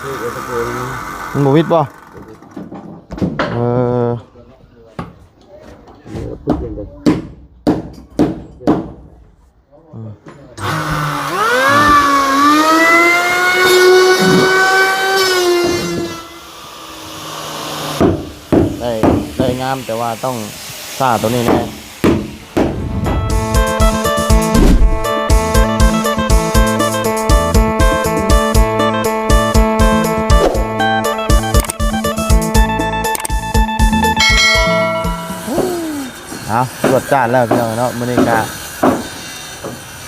ມັນບໍ່ຫວິດບໍ່? ເອີ ອືມ ໄດ້ ໄດ້ງາມ ແຕ່ວ່າຕ້ອງຊ້າໂຕນີ້ແດ່. ເອົາ ຈວດຈາດແລ້ວພີ່ນ້ອງເນາະ ມື້ນີ້ກະ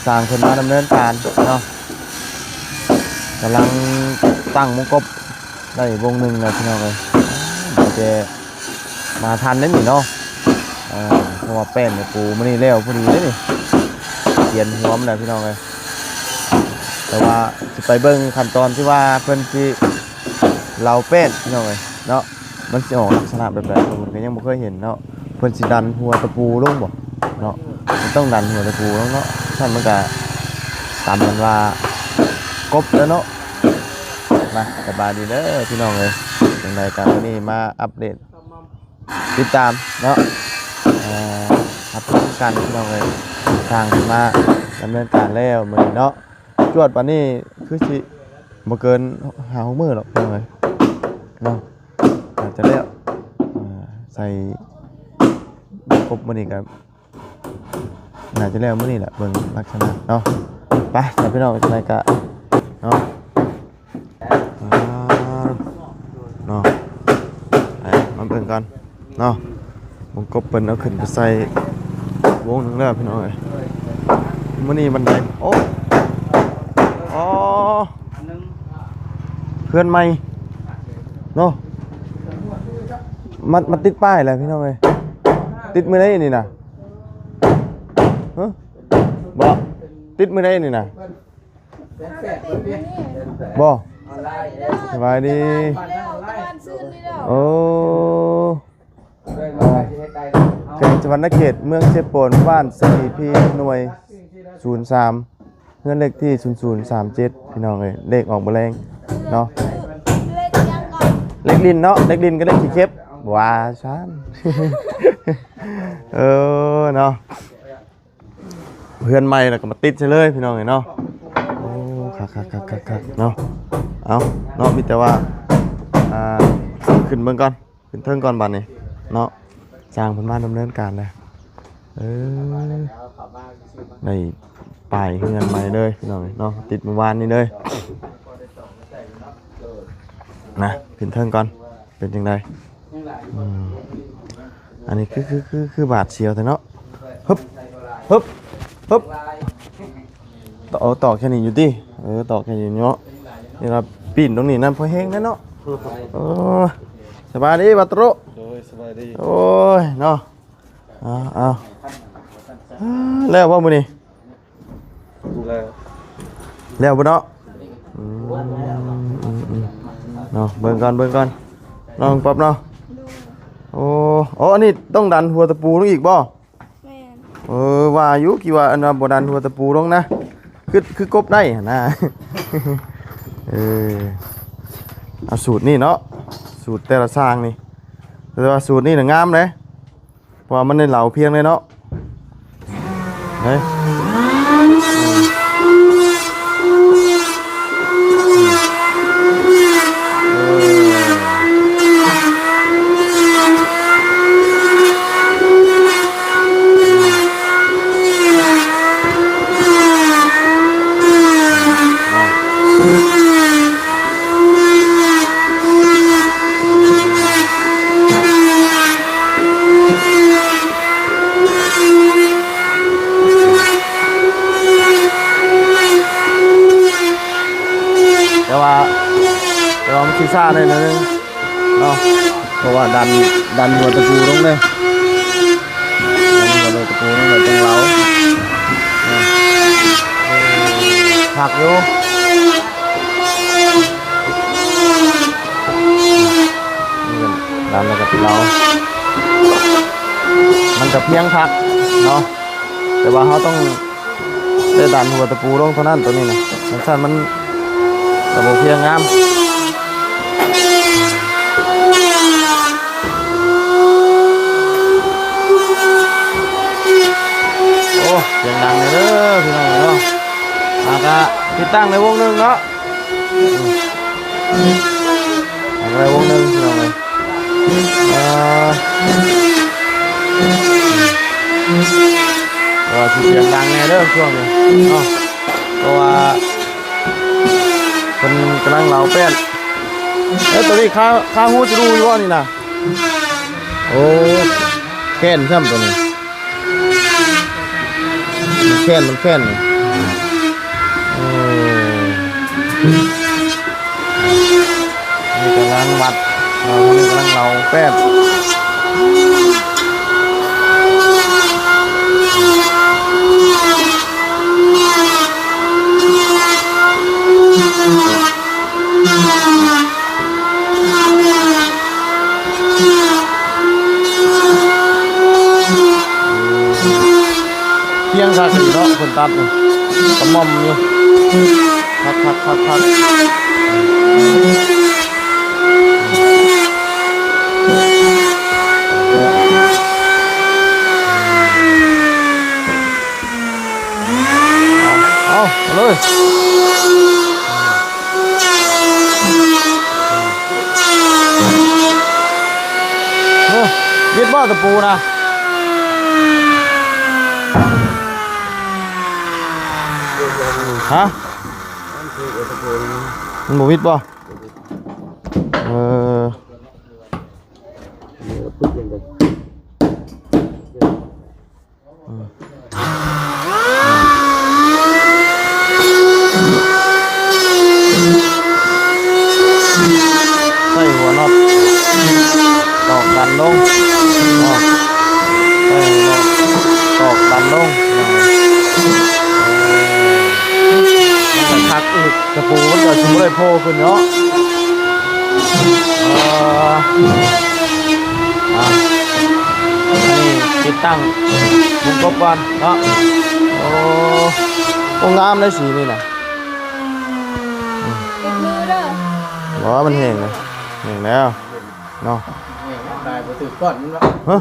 ຊ່າງເພິ່ນມາດຳເນີນການເນາະ ກຳລັງຕັ້ງວົງກົບໄດ້ວົງໜຶ່ງແລ້ວພີ່ນ້ອງເອີຍ ແຕ່ ມາທັນໄດ໋ນີ້ເນາະ ເອີ ເພາະວ່າແປ້ນກະປູມື້ນີ້ແລ້ວພໍດີເດ້ນີ້ ກຽນຫົວມັນແລ້ວພີ່ນ້ອງເອີຍ ແຕ່ວ່າຊິໄປເບິ່ງຂັ້ນຕອນທີ່ວ່າເພິ່ນຊິເຫຼົາແປ້ນພີ່ນ້ອງເອີຍເນາະ ມັນຊິອອກລັກສະນະແບບໃດ ເຮົາກະຍັງບໍ່ເຄີຍເຫັນເນາະ ເພິ່ນຊິດັນຫົວຕະປູລົງບໍ່ເນາະ ມັນຕ້ອງດັນຫົວຕະປູລົງເນາະ ຊັ້ນມັນກະຕາມກັນວ່າກົບແລ້ວເນາະ ມາ ສະບາຍດີເດີພີ່ນ້ອງເອີຍ ຈັ່ງໃດກະມື້ນີ້ມາອັບເດດ ຕິດຕາມເນາະ ເອີ ຮັບຊົມກັນພີ່ນ້ອງເອີຍ ທາງເພິ່ນມາດຳເນີນການແລ້ວມື້ນີ້ເນາະ ຈວດປານນີ້ຄືຊິບໍ່ເກີນຫ້າຫົກມື້ດອກພີ່ນ້ອງເອີຍເນາະ ອາດຈະແລ້ວ ເອີ ໃສ່ຄົບມື້ນີ້ກະ ໜ້າຈະແລ້ວມື້ນີ້ແຫຼະ ເບິ່ງລັກສະນະເນາະ ໄປ ສາວພີ່ນ້ອງ ຈັ່ງໃດກະເນາະ ອ່າ ເນາະ ໄປ ມາເບິ່ງກັນເນາະ ວົງກົບເພິ່ນເອົາຂຶ້ນໄປໃສ່ວົງໜຶ່ງແລ້ວພີ່ນ້ອງເອີຍ ມື້ນີ້ບັນໄດ ໂອ້ ອໍ ເຮືອນໃໝ່ເນາະ ມາ ມາຕິດປ້າຍແລ້ວພີ່ນ້ອງເອີຍ ຕິດມື້ໃດນີ້ນະ? ຮະ ບໍ່ ຕິດມື້ໃດນີ້ນະ? ບໍ່ ສະບາຍດີ ໂອ້ ແຂວງສະຫວັນນະເຂດ ເມືອງເຊໂປນ ບ້ານສະຫຼີພີ ໜ່ວຍສູນສາມ ເຮືອນເລກທີສູນສູນສາມເຈັດ ພີ່ນ້ອງເອີຍ ເລກອອກມື້ແລງເນາະ ເລກຫຍັງເກາະ ເລກດິນເນາະ ເລກດິນກັບເລກຂີ້ເຂັບ ວ່າຊັ້ນ ເອີ ເນາະ ເຮືອນໃໝ່ແລ້ວກະມາຕິດໃສ່ເລີຍພີ່ນ້ອງເອີຍເນາະ ໂອ້ ຄັກໆໆໆເນາະ ເອົາເນາະ ມີແຕ່ວ່າ ອ່າ ຂຶ້ນເບິ່ງກ່ອນ ຂຶ້ນເທິງກ່ອນບາດນີ້ເນາະ ຊ່າງເພິ່ນມາດຳເນີນການແລ້ວ ເອີ ໄດ້ປ້າຍເຮືອນໃໝ່ເລີຍພີ່ນ້ອງເອີຍເນາະ ຕິດມື້ວານນີ້ເລີຍ ນະ ຂຶ້ນເທິງກ່ອນ ເປັນຈັ່ງໃດ ອືມ ອັນນີ້ຄື ຄື ຄື ຄືບາດສຽວແທ້ເນາະ ຮຶບ ຮຶບ ຮຶບ ໂອ້ ຕອກແຄ່ນີ້ຢູ່ຕິ ເອີ ຕອກແຄ່ນີ້ເນາະ ນີ້ລະ ປີນຕົງນີ້ນຳ ພໍແຮງແດ່ເນາະ ເອີ ສະບາຍດີບາດໂຕຣ ໂດຍ ສະບາຍດີ ໂອ້ຍ ເນາະ ເອົາ ເອົາ ແລ້ວບໍ່ມື້ນີ້? ແລ້ວ ແລ້ວບໍ່ເນາະ? ອືມ ອືມ ອືມ ເນາະ ເບິ່ງກ່ອນ ເບິ່ງກ່ອນ ນ້ອງປັອບເນາະ ໂອ້ ໂອ້ ອັນນີ້ຕ້ອງດັນຫົວຕະປູລົງອີກບໍ່? ແມ່ນ ເອີ ວ່າຢູ່ ຄິດວ່າອັນວ່າບໍ່ດັນຫົວຕະປູລົງນະ ຄື ຄືກົບໄດ້ຫັ້ນນະ ເອີ ເອົາສູດນີ້ເນາະ ສູດແຕ່ລະຊ່າງນີ້ ແຕ່ວ່າສູດນີ້ນະງາມເດ້. ເພາະວ່າມັນໄດ້ເຫຼົາພຽງເລີຍເນາະ ເອີ ແຕ່ວ່າ ແຕ່ວ່າມັນຊິຊ້າໜ້ອຍໜຶ່ງເນາະ ເພາະວ່າດັນ ດັນຫົວຕະປູລົງເດ້ ດັນຫົວຕະປູລົງແລ້ວຈັ່ງເຫຼົາ ຄັກຢູ່ ນີ້ກໍດັນແລ້ວກໍເຫຼົາ ມັນກໍພຽງຄັກເນາະ ແຕ່ວ່າເຮົາຕ້ອງໄດ້ດັນຫົວຕະປູລົງເທົ່ານັ້ນ ໂຕນີ້ນະ ຈັ່ງຊັ້ນມັນກໍບໍ່ພຽງງາມ. ໂອ້ ສຽງດັງເດີພີ່ນ້ອງເນາະ. ອ່າ ກະຕິດຕັ້ງໄດ້ວົງໜຶ່ງເນາະ. ອືມ ຕັ້ງໄດ້ວົງໜຶ່ງພີ່ນ້ອງເອີຍ. ເອີ ກໍຊິສຽງດັງແດ່ເດີຊ່ວງນີ້ເນາະ ເພາະວ່າເພິ່ນກຳລັງເຫຼົາແປ້ນ. ເອີ ໂຕນີ້ຄາ ຄາຮູຈະຮູ້ຢູ່ບໍ່ນີ້ນະ? ໂອ້ ແຄ້ນຊ້ຳໂຕນີ້. ມັນແຄ້ນ ມັນແຄ້ນນີ້. ໂອ້ ນີ້ກຳລັງວັດເນາະ ນີ້ກຳລັງເຫຼົາແປ້ນ. ພຽງຄັກອີ່ຫຼີເນາະ ເພິ່ນຕັດນີ້ ກະໝ່ອມຢູ່ ຄັກໆໆໆ. ເອົາ ເອົາເລີຍ. ເອີ ວິດບໍ່ຕະປູນະ? ຮະ? ມັນບໍ່ວິດບໍ່? ເອີ. ອືມ ໃສ່ຫົວນັອດຕອກດັນລົງເນາະ ໃສ່ຫົວນັອດຕອກດັນລົງ. ເອີ ມັນກະຄັກອີກ ຕະປູມັນກະຊິບໍ່ໄດ້ໂຜ່ຂຶ້ນເນາະ. ເອີ ອ່າ ອັນນີ້ຕິດຕັ້ງວົງກົບກ່ອນເນາະ. ໂອ້ ໂອ້ ງາມເດ້ສີນີ້ນະ. ອືມ ຕິດມືເດີ ບໍ່ ມັນແຫ້ງແລ້ວ ແຫ້ງແລ້ວເນາະ. ແຫ້ງແລ້ວ ລາຍບໍ່ຖືກກ້ອນມັນເນາະ. ຮະ?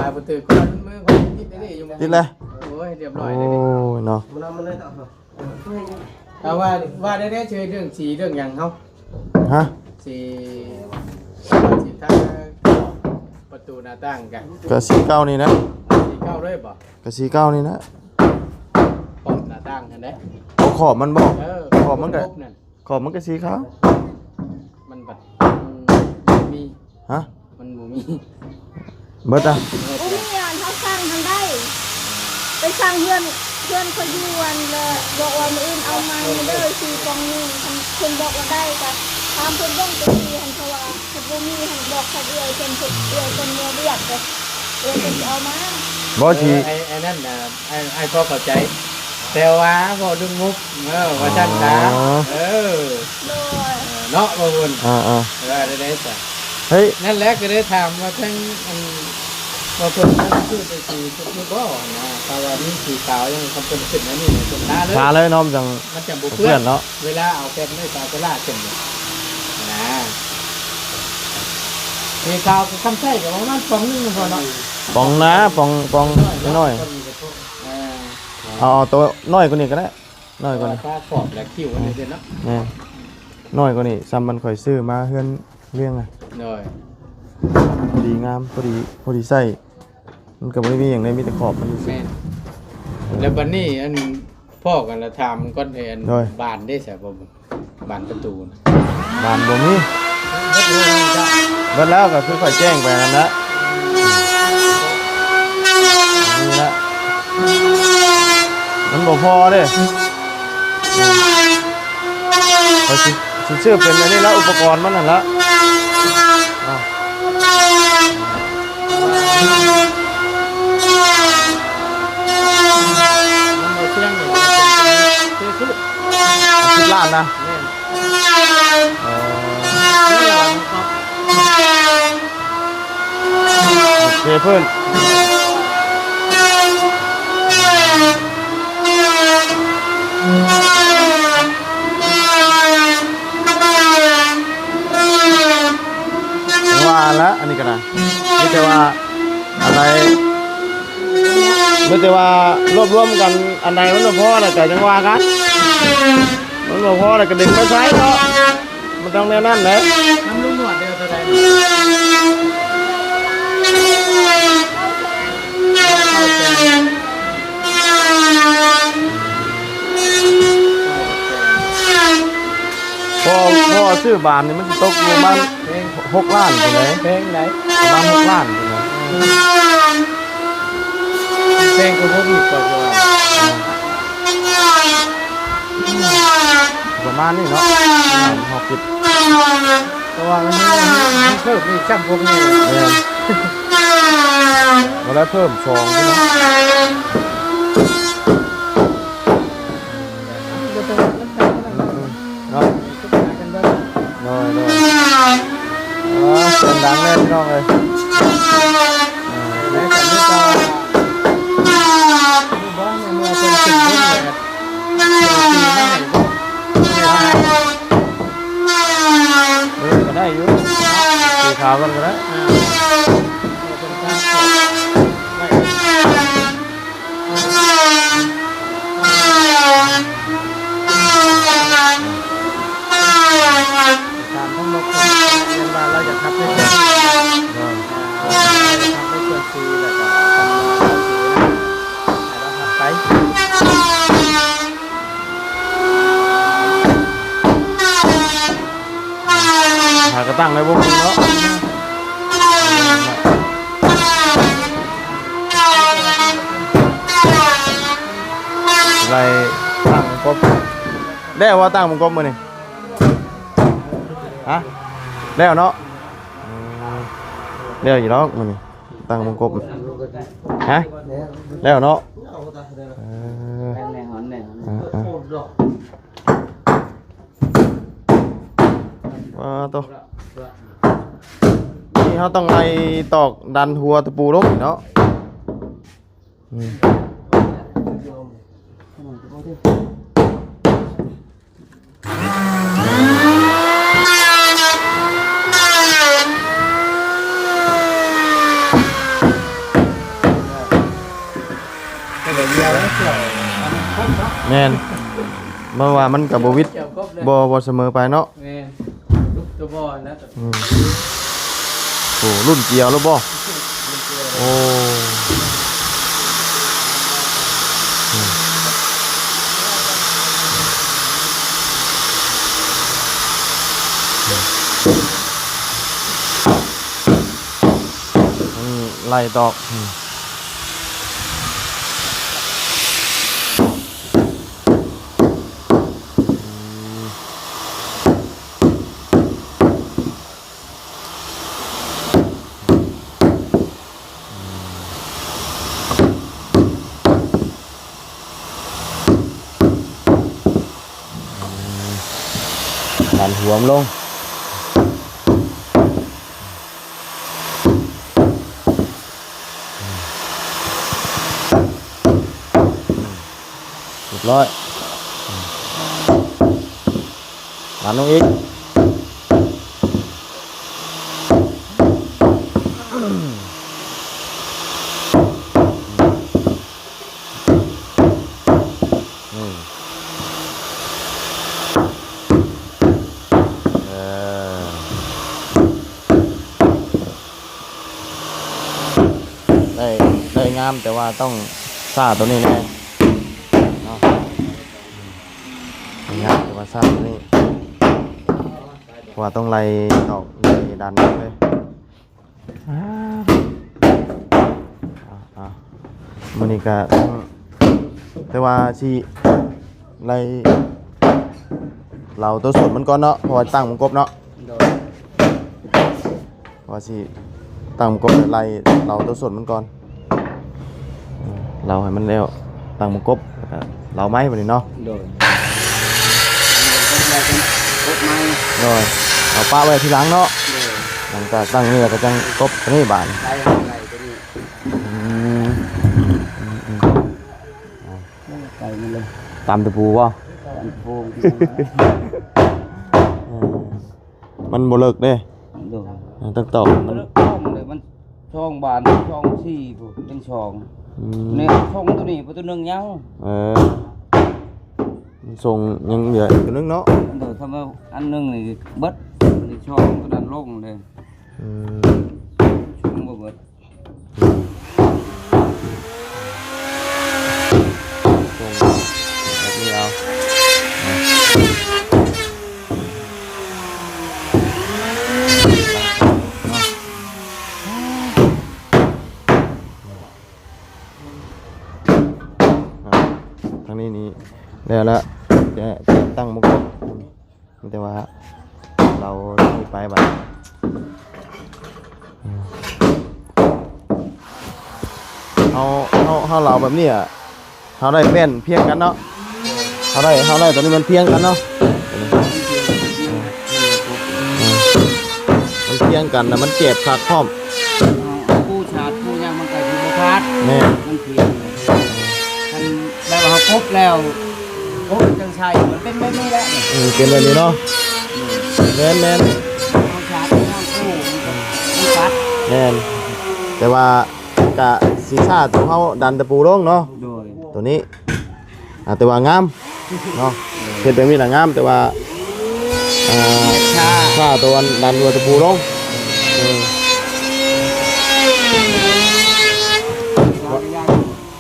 ລາຍບໍ່ຖືກກ້ອນ ມືຂ້ອຍຕິດໄດ້ຢູ່. ຕິດແລ້ວ? ໂອ້ຍ ຮຽບຮ້ອຍເດ້. ໂອ້ຍເນາະ. ແຕ່ວ່າ ວ່າໄດ້ ໄດ້ເລື່ອງສີເລື່ອງຫຍັງເຮົາ? ຮະ? ສີ ສີທາປະຕູໜ້າຕ່າງກະ ກະສີເກົ່ານີ້ນະ. ສີເກົ່າເລີຍບໍ່? ກະສີເກົ່ານີ້ນະ. ຂອບໜ້າຕ່າງຫັ້ນເດ້. ໂອ້ ຂອບມັນບໍ່? ເອີ ຂອບມັນກະ ຂອບມັນກະສີຂາວ. ມັນບັດ ມັນບໍ່ມີ. ຮະ? ມັນບໍ່ມີ ເບິດອະ. ບໍ່ມີອັນເຮົາສັ່ງຫັ້ນໄດ້ ໄປສັ່ງເຮືອນ ເຮືອນເຂົາຢູ່ອັນ ແລ້ວບອກວ່າມື້ອື່ນເອົາມາເດີ ສີ່ປ່ອງໜຶ່ງ. ຄັນເພິ່ນບອກວ່າໄດ້ກະຖາມເພິ່ນເບິ່ງ ໄປສີ່ຫັ້ນ ເພາະວ່າເພິ່ນບໍ່ມີຫັ້ນ ບອກໃສ່ເອື້ອຍເພິ່ນ ເພິ່ນ ເອື້ອຍເພິ່ນເມືອວຽກເດີ ເອື້ອຍເພິ່ນຊິເອົາມາ. ບໍ່ ເອີ ຊິ ໄອ້ ໄອ້ນັ້ນນະ ອ້າຍ ອ້າຍພໍເຂົ້າໃຈ ແຕ່ວ່າເວົ້າເລື່ອງງົບ ເອີ ວ່າຊັ້ນຊະ. ອໍ ເອີ ໂດຍ ເນາະ ບ່າວບຸນ. ເອີໆ ເອີ ໄດ້ ໄດ້ຊະ. ເຮີ້ຍ ນັ້ນແຫຼະ ກໍເລີຍຖາມວ່າທັງ ອັນ ວ່າເພິ່ນທັງຊື້ໄປສີ ຄືບໍ່ນະ ຖ້າວ່າມີສີຂາວ ຍັງ ຄັນເພິ່ນຂຶ້ນອັນນີ້ ເພິ່ນທາເລີຍ ທາເລີຍເນາະ ມັນຈັ່ງ ມັນຈັ່ງບໍ່ເປື້ອນເນາະ. ເວລາເອົາແຜ່ນໄມ້ຊາວໂຊລາຂຶ້ນນະ ສີຂາວກໍຄຳໃຊ້ກໍປະມານປ່ອງໜຶ່ງພໍເນາະ. ປ່ອງນະ ປ່ອງ ປ່ອງນ້ອຍໆ. ເອີ ເອົາ ເອົາໂຕນ້ອຍກວ່ານີ້ກໍໄດ້ ນ້ອຍກວ່ານີ້ ເພາະວ່າຂອບແລະຄິ້ວມັນເດ້ເນາະ. ແມ່ນ ນ້ອຍກວ່ານີ້ ສ່ຳມັນຂ້ອຍຊື້ມາເຮືອນລ້ຽງນະ. ໂດຍ ພໍດີງາມ ພໍດີ ພໍດີໃຊ້ ມັນກໍບໍ່ໄດ້ມີຫຍັງເດ້ ມີແຕ່ຂອບມັນຊື່ໆ. ແມ່ນ ແລ້ວບັດນີ້ ອັນ ພໍ້ກັນລະຖາມກ່ອນ ອັນ ໂດຍ ບານເດ້ຊະ ບໍ່ ບານປະຕູນະ ບານບໍ່ມີ. ເບິດແລ້ວ ເບິດແລ້ວ ກໍຄືຂ້ອຍແຈ້ງໄປນັ້ນແຫຼະ ນີ້ລະ ມັນບໍ່ພໍເດ້. ຂ້ອຍຊິ ຊິຊື້ເປັນອັນນີ້ລະ ອຸປະກອນມັນຫັ້ນລະ. ມັນບໍ່ສ່ຽງເດ້ ຊື້ ຊື້ ສິບລ້ານນະ. ແມ່ນ ເອີ ເທພື້ນ ແມ່ນ. ລະ ອັນນີ້ກໍໄດ້ ມີແຕ່ວ່າອັນໃດ ມີແຕ່ວ່າລວບລວມກັນ ອັນໃດມັນບໍ່ພໍແລ້ວກໍຈັ່ງວ່າກັນ ມັນບໍ່ພໍແລ້ວກໍດຶງໄປໃຊ້ເນາະ ມັນຕ້ອງແນວນັ້ນແຫຼະ. ນຳລຸງໜວດເດີ ເທົ່າໃດ? ພໍ ພໍຊື້ບານນີ້ມັນຊິຕົກຢູ່ປະມານ ແພງ ຫົກລ້ານພຸ້ນເດ້ ແພງໃດ໋ ປະມານຫົກລ້ານພຸ້ນເດ້ ແພງກວ່າຫົກອີກ ຂ້ອຍວ່າ ປະມານນີ້ເນາະ ເຮົາຄິດ ເພາະວ່າມັນມີ ມັນເພີ່ມອີກຊ້ຳພວກນີ້ ແມ່ນ ກໍໄດ້ເພີ່ມສອງພຸ້ນເນາະ ເນາະ ໂດຍ ໂດຍ ອ່າ ສຽງດັງແດ່ພີ່ນ້ອງເອີຍ ອ່າ ແລ້ວກໍມີແຕ່ ເອີ ກໍໄດ້ຢູ່ ສີຂາວກ່ອນກໍໄດ້ ອ່າ ຖາມທັງໝົດ ເພິ່ນວ່າລາວຢາກຮັບໄດ້ສ່ວນ ເອີ ຢາກຮັບໄດ້ສ່ວນສີ ແລ້ວກໍຕຳລາວສີນະ ໃຫ້ລາວຮັບໄປ ຫາກະຕັ້ງໄດ້ວົງໜຶ່ງເນາະ ໄດ້ຕັ້ງກົບ ແລ້ວວ່າຕັ້ງກົບມື້ນີ້ ຮະ ແລ້ວເນາະ ອືມ ແລ້ວຢູ່ດອກມື້ນີ້ ຕັ້ງວົງກົບ ຮະ ແລ້ວເນາະ ເອີ ແນ່ນອນ ແນ່ນອນ ເອີ ເອີ ວ້າໂຕ ນີ້ເຮົາຕ້ອງໄລ່ຕອກດັນຫົວຕະປູລົງເນາະ ອືມ ແມ່ນ ເພາະວ່າມັນກໍບໍ່ວິດ ບໍ່ ບໍ່ສະເໝີໄປເນາະ ແມ່ນ ລຸກຕົວບໍ່ແລ້ວ ອືມ ໂອ້ ລຸ້ນກຽວແລ້ວບໍ່? ລຸ້ນກຽວ ໂອ້ ອືມ ມັນໄລ່ຕອກ ອືມ ດັນຫົວມັນລົງ ຮຽບຮ້ອຍ ດັນລົງອີກ ອືມ ເອີ ໄດ້ ໄດ້ງາມ ແຕ່ວ່າຕ້ອງຊ້າໂຕນີ້ແດ່ເນາະ ໄດ້ງາມ ແຕ່ວ່າຊ້າໂຕນີ້ ເພາະວ່າຕ້ອງໄລ່ຕອກ ໄລ່ດັນເລີຍ. ອ່າ ອ່າ ມື້ນີ້ກະ ແຕ່ວ່າຊິໄລ່ເຫຼົາໂຕສົ້ນມັນກ່ອນເນາະ ເພາະວ່າຕັ້ງວົງກົບເນາະ ໂດຍ ວ່າຊິຕັ້ງວົງກົບ ໄລ່ເຫຼົາໂຕສົ້ນມັນກ່ອນ ເອີ ເຫຼົາໃຫ້ມັນແລ້ວ ຕັ້ງວົງກົບ ແລ້ວກະເຫຼົາໄມ້ບາດນີ້ເນາະ ໂດຍ ກົບໄມ້ ໂດຍ ເອົາປະໄວ້ທີຫຼັງເນາະ ໂດຍ ຫຼັງຈາກຕັ້ງນີ້ແລ້ວກໍຈັ່ງກົບໂຕນີ້ບາດນີ້ ໄລ່ ໄລ່ໂຕນີ້ ອືມ ອືມ ອືມ ໂອ້ ໄກມັນເລີຍ ຕາມຕະປູບໍ່? ຕາມຕະປູ ເອີ ມັນບໍ່ເລິກເດ້ ໂດຍ ຕັ້ງຕອກມັນ ມັນຕ້ອງເລີຍ ມັນສອງບານ ສອງສີ່ພຸ້ນ ເປັນສອງ ອືມ ນີ້ສົ່ງຕົວນີ້ ປະຕູໜຶ່ງຍັງ ເອີ ມັນສົ່ງຍັງເຫຼືອອີກຕົວໜຶ່ງເນາະ ໂດຍ ຖ້າວ່າອັນໜຶ່ງນີ້ເບິດ ອັນນີ້ສອງຕົວນັ້ນລົງເດ້ ອືມ ສົ່ງບໍ່ເບິດ. ສົ່ງແບບນີ້ເອົາ ທາງນີ້ນີ້ແລ້ວລະ ແຕ່ ແຕ່ຕັ້ງໝົດ ມີແຕ່ວ່າເຮົາຊິໄປບາດ ເຮົາ ເຮົາ ເຮົາເລົ່າແບບນີ້ອະ ເຮົາໄດ້ແປ້ນພຽງກັນເນາະ ເຮົາໄດ້ ເຮົາໄດ້ຕົວນີ້ມັນພຽງກັນເນາະ ມັນພຽງກັນ ແລ້ວມັນແຈບຄັກພ້ອມ ເອົາປູຊາດປູຫຍັງມັນກໍຊິບໍ່ຂາດ ແມ່ນ ມັນພຽງ ຄັນແບບວ່າເຮົາກົບແລ້ວ ໂອ້ຍ ຈັ່ງໃສ່ ມັນເປັນແບບນີ້ແຫຼະ ເອີ ເປັນແບບນີ້ເນາະ ອືມ ແມ່ນໆ ເຮົາສາດເຮົາໂອ້ ມັນກໍ ມັນກັດ ແມ່ນ ແຕ່ວ່າກະຊິຊ້າຕົວເຮົາດັນຕະປູລົງເນາະ ໂດຍ ຕົວນີ້ ອ່າ ແຕ່ວ່າງາມເນາະ ເຮັດແບບນີ້ລະງາມ ແຕ່ວ່າ ອ່າ ຊ້າ ຊ້າຕົວດັນຕົວຕະປູລົງ ເອີ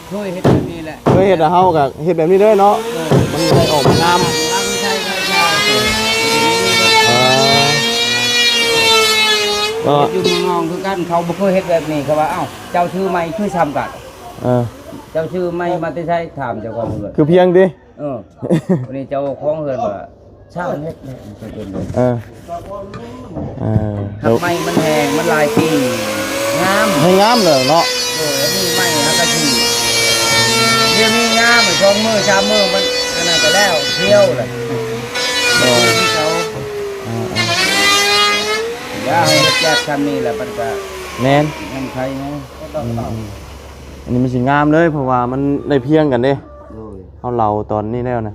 ເຄີຍເຮັດແບບນີ້ແຫຼະ ເຄີຍເຮັດ ແລ້ວເຮົາກໍເຮັດແບບນີ້ເລີຍເນາະ ເອີ ມັນໄດ້ອອກມາງາມ ເອີ ເອີ ຢູ່ເມືອງນອກຄືກັນ ເຂົາບໍ່ເຄີຍເຮັດແບບນີ້ ເຂົາວ່າ ເອົ້າ ເຈົ້າຊື້ໃໝ່ຄືຊ້ຳກັນ ເອີ ເຈົ້າຊື້ໃໝ່ມາແຕ່ໃສ ຖາມເຈົ້າຂອງເຮືອນ ຄືພຽງຕິ ເອີ ວັນນີ້ເຈົ້າຂອງເຮືອນວ່າ ຊ່າງເຮັດແຫຼະ ເອີ ເອີ ຄັນໄມ້ມັນແຫ້ງ ມັນຫຼາຍປີ ງາມ ໃຫ້ງາມເລີຍເນາະ ໂດຍ ອັນນີ້ໄມ້ຫາກະຊິ ດຽວນີ້ງາມ ສອງມື້ສາມມື້ມັນ ອັນນັ້ນກໍແລ້ວ ທ່ຽວລະ ເອີ ເຂົາ ເອີ ເອີ ຢ່າໃຫ້ເຮັດແຈກຊ່ຳນີ້ລະ ມັນກະ ແມ່ນ ຍັງໄຄແຮງ ອືມ ອັນນີ້ມັນຊິງາມເລີຍ ເພາະວ່າມັນໄດ້ພຽງກັນເດ້ ໂດຍ ເຮົາເລົ່າຕອນນີ້ແລ້ວນະ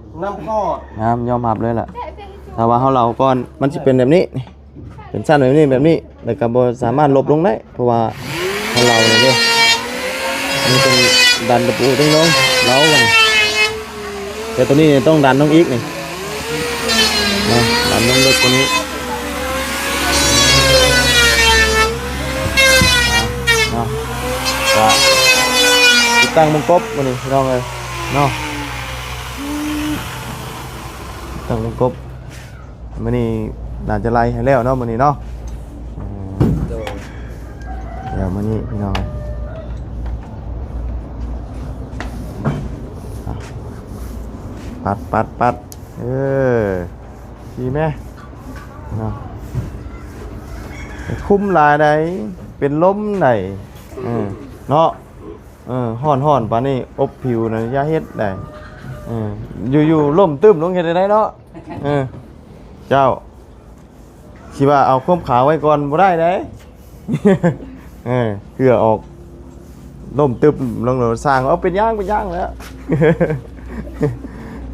ງາມ ຍອມຮັບເລີຍລະ ຖ້າວ່າເຮົາເລົ່າກ່ອນ ມັນຊິເປັນແບບນີ້ ເປັນຊັ້ນແບບນີ້ ແບບນີ້ ແລ້ວກໍບໍ່ສາມາດລົບລົງໄດ້ ເພາະວ່າເຮົາເລົ່າແລ້ວເດ້ ອັນນີ້ເປັນດັນຕະປູຕົງລົງ ເລົ່າກັນ ແຕ່ຕົວນີ້ຕ້ອງດັນລົງອີກນີ້ ເນາະ ດັນລົງເລິກກວ່ານີ້ ເນາະ ກໍຕິດຕັ້ງວົງກົບມື້ນີ້ພີ່ນ້ອງເອີຍເນາະ ຕັ້ງວົງກົບ ມື້ນີ້ໜ້າຈະໄລ່ໃຫ້ແລ້ວເນາະ ມື້ນີ້ເນາະ ເອີ ໂດຍ ແລ້ວມື້ນີ້ພີ່ນ້ອງ ອ່ະ ປັດ ປັດ ປັດ ເອີ ດີແມ ເນາະ ຄຸມຫຼາຍໃດ ເປັນລົມໃດ ເອີ ເນາະ ເອີ ຮ້ອນໆ ປານນີ້ອົບຜິວນະ ຢ່າເຮັດໃດ ເອີ ຢູ່ໆ ລົ້ມຕຶ້ມລົງເຮັດໃດເນາະ ເອີ ເຈົ້າ ຊິວ່າເອົາຄວາມຂາວໄວ້ກ່ອນບໍ່ໄດ້ໃດ ເອີ ເຫື່ອອອກ ລົ້ມຕຶບລົງໂລດ ຊ່າງເອົາ ເປັນຫຍັງ ເປັນຫຍັງແລ້ວ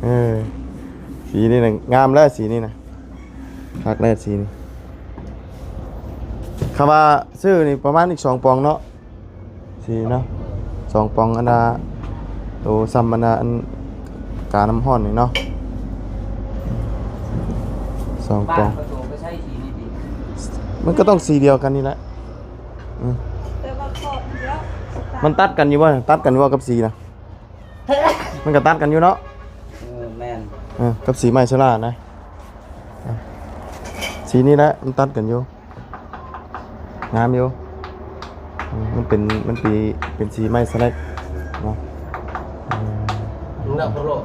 ເອີ ສີນີ້ນະງາມແລ້ວ ສີນີ້ນະ ຄັກແລ້ວ ສີນີ້ ຄຳວ່າຊື້ນີ້ປະມານອີກສອງປ່ອງເນາະ ສີເນາະ ສອງປ່ອງ ອັນນ່າ ໂຕຊ່ຳອັນນ່າ ອັນການ້ຳຮ້ອນນີ້ເນາະ ສອງປ່ອງ ມັນກໍຕ້ອງສີດຽວກັນນີ້ແຫຼະ ອືມ ແຕ່ວ່າຂອບດຽວ ມັນຕັດກັນຢູ່ບໍ່ ຕັດກັນຢູ່ບໍ່ກັບສີນະ ມັນກໍຕັດກັນຢູ່ເນາະ ເອີ ແມ່ນ ເອີ ກັບສີໄມ້ໂຊລານະ ສີນີ້ແຫຼະ ມັນຕັດກັນຢູ່ ງາມຢູ່ ອືມ ມັນເປັນ ມັນປີ ເປັນສີໄມ້ສະແລັກເນາະ ອືມ ມັນໜັກບໍ່ໂລດ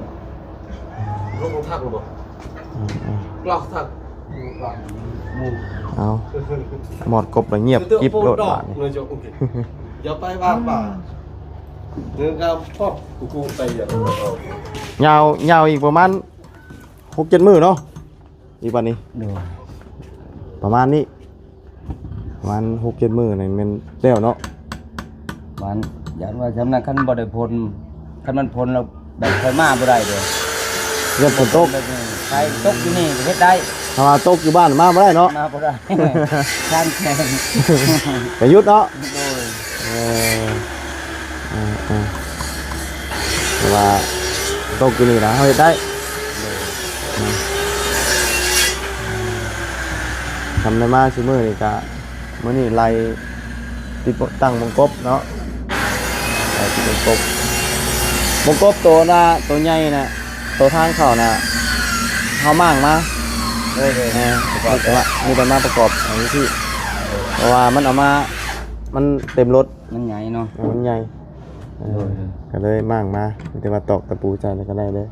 ລົງທັກບໍ່ ອືມໆ ກລອກທັກ ເອົາ ໝອດກົບແລ້ວງຽບກິບໂລດບາດນີ້ ຢ່າໄປວ່າປ່າ ເດີນຕາມພວກກູໄປຢ່າ ຍາວ ຍາວອີກປະມານຫົກເຈັດມື້ເນາະ ອີກບັດນີ້ ໂດຍ ປະມານນີ້ ປະມານຫົກເຈັດມື້ນີ້ແມ່ນແລ້ວເນາະ ປະມານ ຢ້ານວ່າຊ່ຳນັ້ນ ຄັນບໍ່ໄດ້ຝົນ ຄັນມັນຝົນແລ້ວແບບຄ່ອຍມາບໍ່ໄດ້ເດ້ ຢ້ານຝົນຕົກ ແບບນີ້ ໄຟຕົກຢູ່ນີ້ກໍເຮັດໄດ້ ຖ້າວ່າຕົກຢູ່ບ້ານມາບໍ່ໄດ້ເນາະ ມາບໍ່ໄດ້ ຄັນແຂງ ກະຢຸດເນາະ ໂດຍ ເອີ ເອີ ເອີ ແຕ່ວ່າຕົກຢູ່ນີ້ນະ ເຮົາເຮັດໄດ້ ໂດຍ ອືມ ທຳໄດ້ມາຊຸມື້ນີ້ກະ ມື້ນີ້ໄລ່ຕິດຕັ້ງມົງກົບເນາະ ໄລ່ຕິດມົງກົບ ມົງກົບໂຕນະ ໂຕໃຫຍ່ນະ ໂຕທາງເຂົ້ານະ ເຮົາມ້າງມາ ໂດຍ ໂດຍ ເອີ ປະກອບ ມີແຕ່ວ່າ ມີແຕ່ມາປະກອບເອົາຊື່ ເພາະວ່າມັນເອົາມາ ມັນເຕັມລົດ ມັນໃຫຍ່ເນາະ ເອີ ມັນໃຫຍ່ ເອີ ໂດຍ ກະເລີຍມ້າງມາ ມີແຕ່ວ່າຕອກຕະປູໃສ່ແລ້ວກະໄດ້ເລີຍ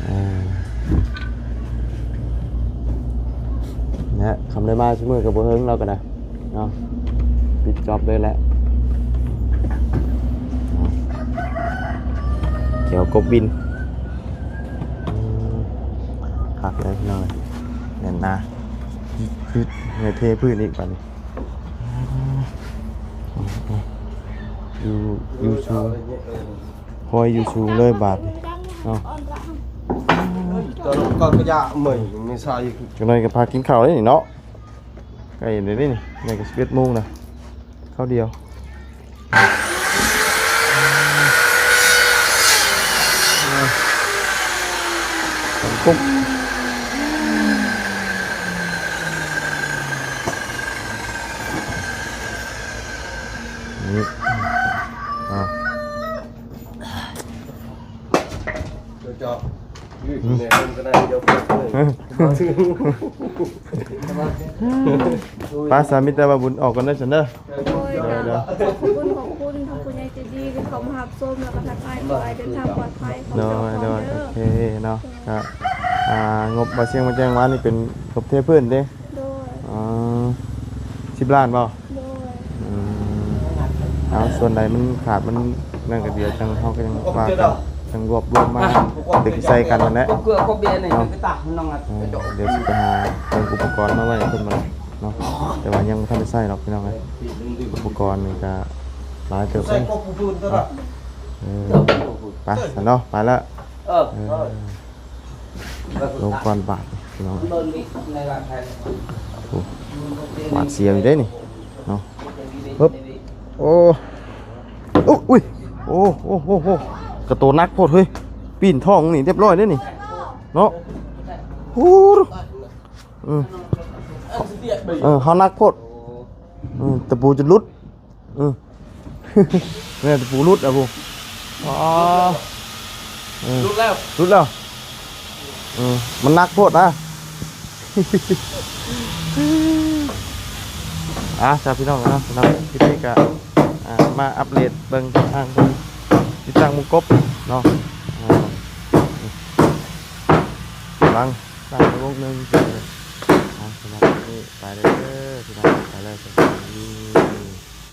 ເອີ ນະ ຄຳໄດ້ມາຊຸມື້ກະບໍ່ເຫິງ ລາວກະໄດ້ເນາະ ປິດຈອບເລີຍແຫຼະ ເນາະ ແກ້ວກົບບິນ ອືມ ຄັກເລີຍພີ່ນ້ອງ ແໜ້ນໜາ ເຮັດ ເຮັດ ເທພື້ນອີກບາດນີ້ ຢູ່ ຢູ່ສູງ ພອຍຢູ່ສູງເລີຍບາດນີ້ເນາະ ຕອນກ່ອນກະຢາເມື່ອຍ ມີຊາຢູ່ ຈັກໜ່ອຍກະພາກິນເຂົ້າເດ້ນີ້ເນາະ ໃກ້ແລ້ວເດ້ນີ້ ໃກ້ກະສິບເອັດໂມງລະ ເຂົ້າດຽວ ນີ້ ເອົາ ເຈົ້າ ອືມ ແມ່ນກະໄດ້ ດຽວ ອືມ ໄປ ສາ ມີແຕ່ວ່າບຸນອອກກ່ອນເດີຊັ້ນເດີ ໂດຍ ໂດຍ ຂອບຄຸນ ຂອບຄຸນທາງຜູ້ໃຫຍ່ໃຈດີທີ່ເຂົ້າມາຮັບຊົມ ແລ້ວກະທັກທາຍ ຂໍໃຫ້ເດີນທາງປອດໄພ ໂດຍ ໂດຍ ໂອເຄເນາະ ກະ ອ່າ ງົບບ່າວຊຽງມາແຈ້ງວານນີ້ເປັນງົບເທພື້ນເດ້ ໂດຍ ອໍ ສິບລ້ານບໍ່? ໂດຍ ອືມ ເອົາ ສ່ວນໃດມັນຂາດມັນນັ້ນກະດຽວຈັ່ງ ເຮົາກະຍັງວ່າກັນ ຈັ່ງລວບລວມມາດຶງໃສ່ກັນຫັ້ນແຫຼະ ເນາະ ເອີ ດຽວຊິໄປຫາເບິ່ງອຸປະກອນມາໄວ້ໃຫ້ເພິ່ນບັດນີ້ເນາະ ແຕ່ວ່າຍັງບໍ່ທັນໄດ້ໃຊ້ດອກພີ່ນ້ອງເອີຍ ອຸປະກອນນີ້ກະຫຼາຍເຕີບເດ້ ເອີ ໄປຊັ້ນເນາະ ໄປລະ ເອີ ເອີ ລົງກ່ອນບາດນີ້ພີ່ນ້ອງ ໂອ້ ຫວາດສຽວຢູ່ເດ້ນີ້ເນາະ ປຶບ ໂອ້ ໂອ້ ອຸ້ຍ ໂອ້ ໂອ້ ໂອ້ ໂອ້ ກະໂຕໜັກໂພດເຮີ້ຍ ປີ້ນທ້ອງນີ້ຮຽບຮ້ອຍເດ້ນີ້ເນາະ ໂອ້ ອືມ ເອີ ເຮົາໜັກໂພດ ອືມ ຕະປູຈົນຫຼຸດ ອືມ ແມ່ນຕະປູຫຼຸດອະພຸ້ນ ອໍ ເອີ ຫຼຸດແລ້ວ ຫຼຸດແລ້ວ ເອີ ມັນໜັກໂພດນະ ອ່າ ຈ້າ ພີ່ນ້ອງເນາະ ສຳລັບຄລິບນີ້ກະ ອ່າ ມາອັບເດດເບິ່ງທາງຕິດຕັ້ງມຸງກົບເນາະ ອ່າ ກຳລັງສ້າງໄປວົງໜຶ່ງ ອ່າ ສຳລັບຄລິບນີ້ໄປເດີ ພີ່ນ້ອງ ໄປແລ້ວ ສະບາຍດີ.